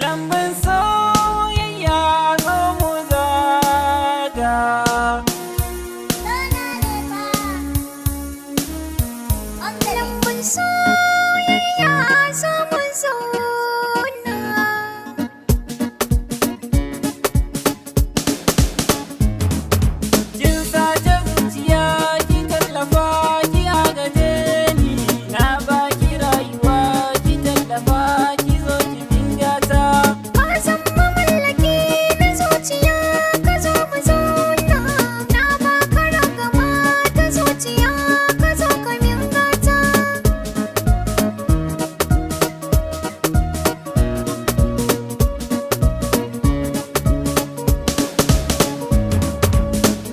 Lambun soyayya zo mu zaga. Lambun soyayya zo mu zauna. Kin sace zuciya, ki tallafa, ki agaje ni. Na baki rayuwa, ki tallafa, ki zo ki dingata. Ka san mamallaki na zuciya, ka zo mu zauna. Na baka ragama ta zuciya, ka zo ka min gata.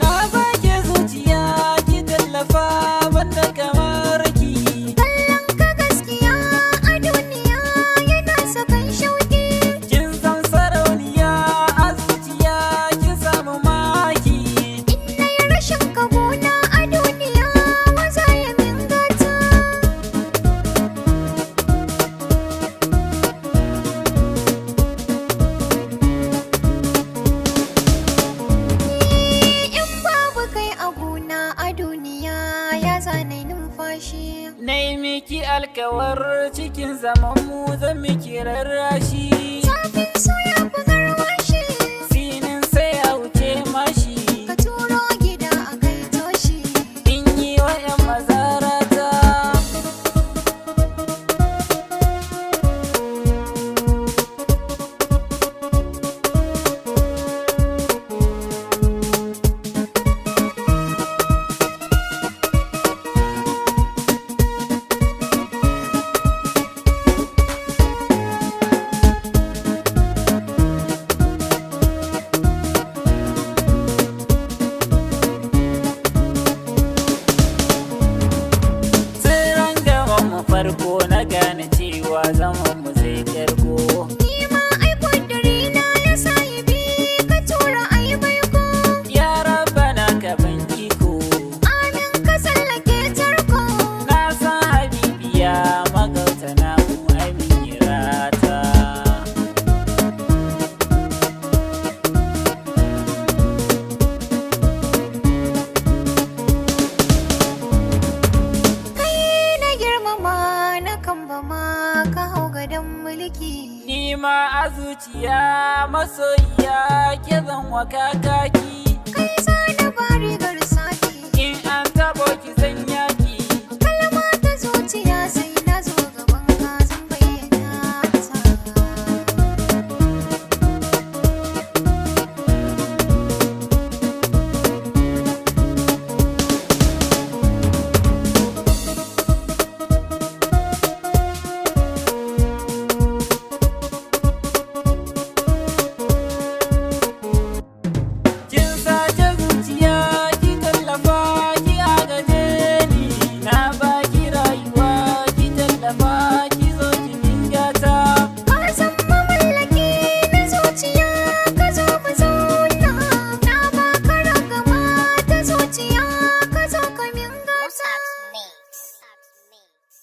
Na baki zuciya, ki tallafa, banda kamar ki. Kallon ka gaskiya a duniya yana sakan shauki. Kin san sarauniya a zuciya, kin samu maki. In na yi rashin ka gona a duniya, wa za ya min gata? In babu kai a gona a duniya, ya zane numfashi. Na yi miki alkawar cikin zaman mu zan miki rarrashi. Zafin so ya fi garwashi. Sinin sai a wuce mashi. Ka turo gida a kai toshi. In yi wa 'yan mazarata. Tsiran gaban mu farko na gane cewa zaman mu zai karko. Ni ma ai kudiri na ya sahibi, ka tura ai baiko. Ya rabana ka ban iko. Amin, ka tsallake tarko. Na san habibiya magauta na mu amirata. Kai na girmama, na kambama, ka hau gadon mulki. Ni ma a zuciya masoyiya ke zan wa kakaki.